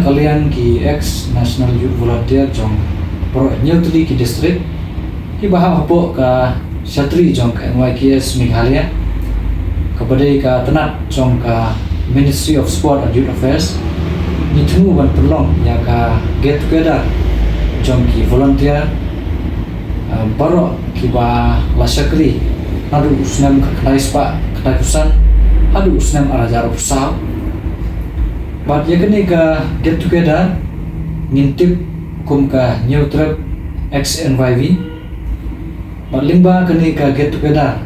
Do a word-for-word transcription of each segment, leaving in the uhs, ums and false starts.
Ka liang ki ex National Youth Volunteer jong baroh hynñiew tylli ki district kiba hap hapoh ka shatri jong ka N Y K S Meghalaya, kaba dei ka tnat jong ka Ministry of Sport and Youth Affairs, ngi thmu ban pynlong ïa ka get together jong ki volunteer, ah, baroh kiba la shakri naduh u snem khyndai spah khyndaiphew san haduh u snem ar hajar arphew saw. Bad ïa kane ka get together ngin tip kum ka Hynñiewtrep X N Y V. Bad lyngba kane ka get together,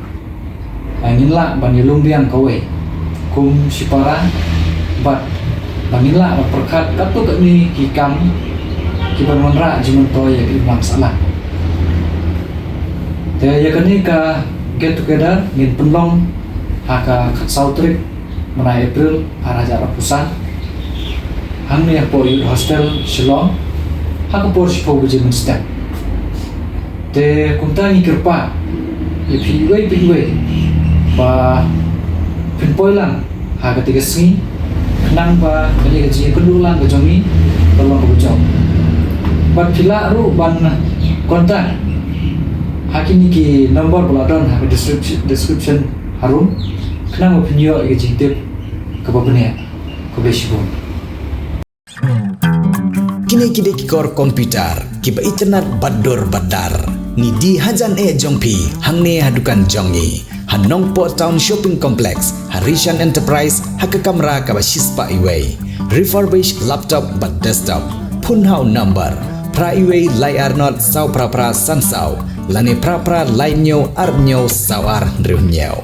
ah, ngin lah ban ïalum biang kawei kum shipara, bad ba ngin lah ban pyrkhat katto katne ki kam kiban wanrah jingmyntoi ïa ka imlang sahlang. Te ïa kane ka get together ngin pynlong ha ka khatsaw tarik mynta April ar hajar arphew san, hangne hapoh Youth Hostel Shillong, ha ka por shiphew baje mynstep. Te kumta ngi kyrpad ïa phi iwei pa iwei ba phin poi lang ha kata ka sngi, khnang ba kane ka jingïakynduh lang ka jong ngi kan long kaba jop. Bad phi lah ruh ban contact ha kine ki number ba la don ha ka description, description harum, khnang ba phin ïoh ïa ka jingtip kaba bniah. Khublei shibun. Kine ki dei ki kor computer kiba itynnad bad dur bad dar. Ngi die hajan eh jong phi hangne ha dukan jong ngi ha Nongpoh Town Shopping Complex, ha Rishan Enterprise, ha ka kamra kaba shispah iwei. Refurbish laptop bad desktop. Phone ha u number phra iwei lai ar not saw phra phra san saw lane phra phra lai hynñiew ar hynñiew saw ar hynriew hynñiew.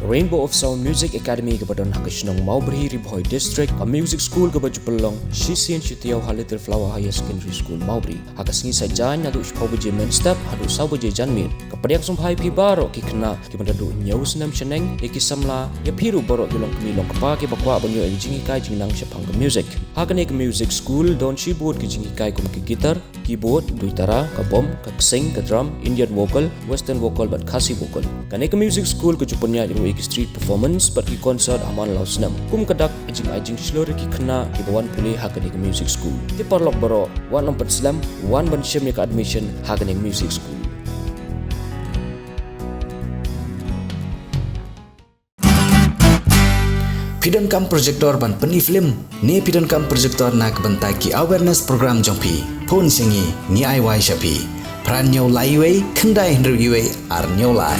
Ka Rainbow of Sound Music Academy kaba don ha ka shnong Mawbri, Ri Bhoi District, ka music school kaba ju pynlong shisien shi taïew ha Little Flower Higher Secondary School Mawbri. Ha ka sngi Saitjaiñ naduh shiphew baje mynstep haduh saw baje janmiet. Ka pdiang sngewbha ïa phi baroh ki khynnah kiba naduh hynñiew snem shaneng, ïa ki samla, ïa phi ruh baroh ki longkmie longkpa kiba kwah ban ïoh ïa ka jinghikai jingnang shaphang ka music. Ha kane ka music school don shibun ki jinghikai kum ka guitar, keyboard, duitara, ka bom, ka ksing, ka drum, Indian vocal, western vocal bad Khasi vocal. Kane ka music school ka ju pynïaid ruh ïa ki street performance bad ki concert ha man la u snem. Kum ka dak ka jingai jingshlur ïa ki khynnah kiba wan pule ha kane ka music school. Te paralok baroh, wat nym pynslem, wan ban shim ïa ka admission ha kane ka music school. Phi donkam projector ban pyni film ne phi donkam projector na ka bynta ki awareness program jong phi? Phone sha ngi, ngi ai wai sha phi. Phra hynñiew lai iwei, khyndai hynriew iwei, ar hynñiew lai.